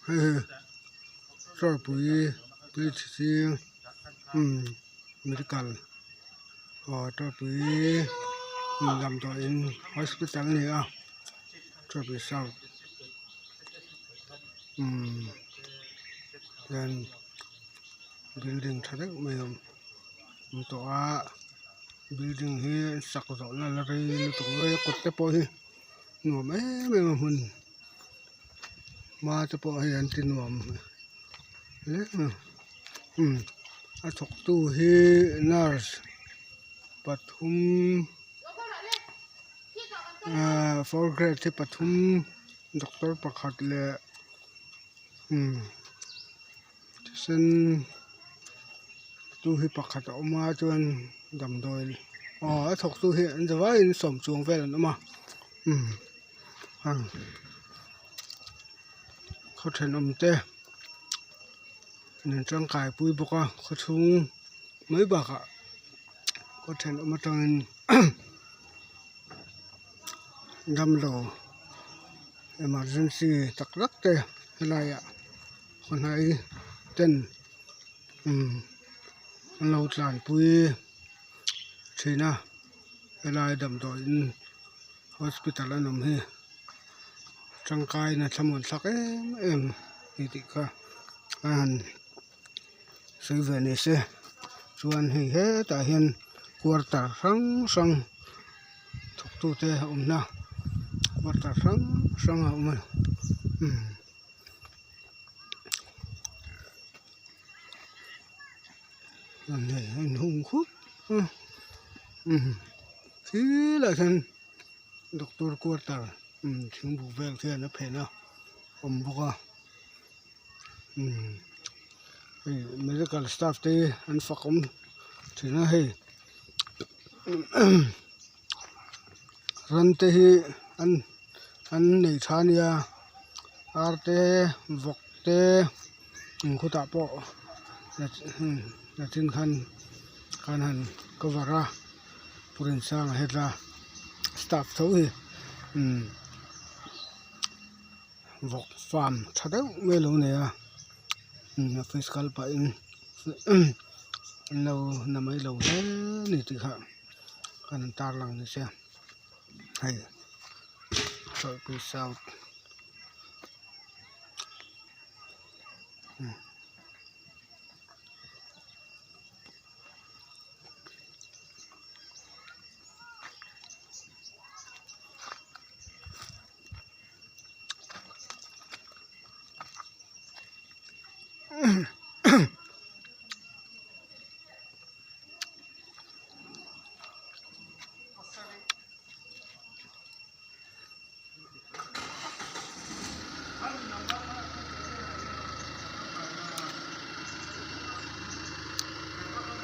Hei hi Chawlhpui P_H_C umm medical aw Chawlhpui damdawiin hospital a ni a Chawlhpui south umm hian building tha deuh mai a awm tawh a building hi sak zawh na la rei lutuk lo a kawt te pawh hi nuam em em a hmun. Hma te pawh hei an ti nuam hle a umm a thawk tu hi nurse pathum ahh four grade hi pathum doctor pakhat leh umm thisen tu hi pakhat a awm a chuan damdawi aw a thawk tu hi an zavaiin sawm chuang vel an awm a umm. Khaw thenawm te an tangkai pui bawk a khaw chhung mai bakah khaw thenawm atangin damlo emergency tak tak te helaiah khaw hnai ten an lo tlanpui thin a helai damdawiin. Hospital an awm hi tangkaina thlamuan thlak em em ni tih kha a han sawi ve ni se chuan hei hetah hian quarter hrang hrang thawk tute awmna quarter hrang hrang a awm a umm. Hei a inhung khup a umm thilai hian doctor quarter umm thingbuk vel khian a phen a awm bawk a umm hei medical staff te an fak awm thin a hei ran te hi an an nei tha a nia ar te vawk te. Khutah pawh nachin khan khan han cover a Pu Rinsanga hetla staff tho hi umm vawk farm tha deuh mai alo nei a umm office kal pahin an lo na mai lo hle a ni tih kha an tarlang ni se hei Chawlhpui south.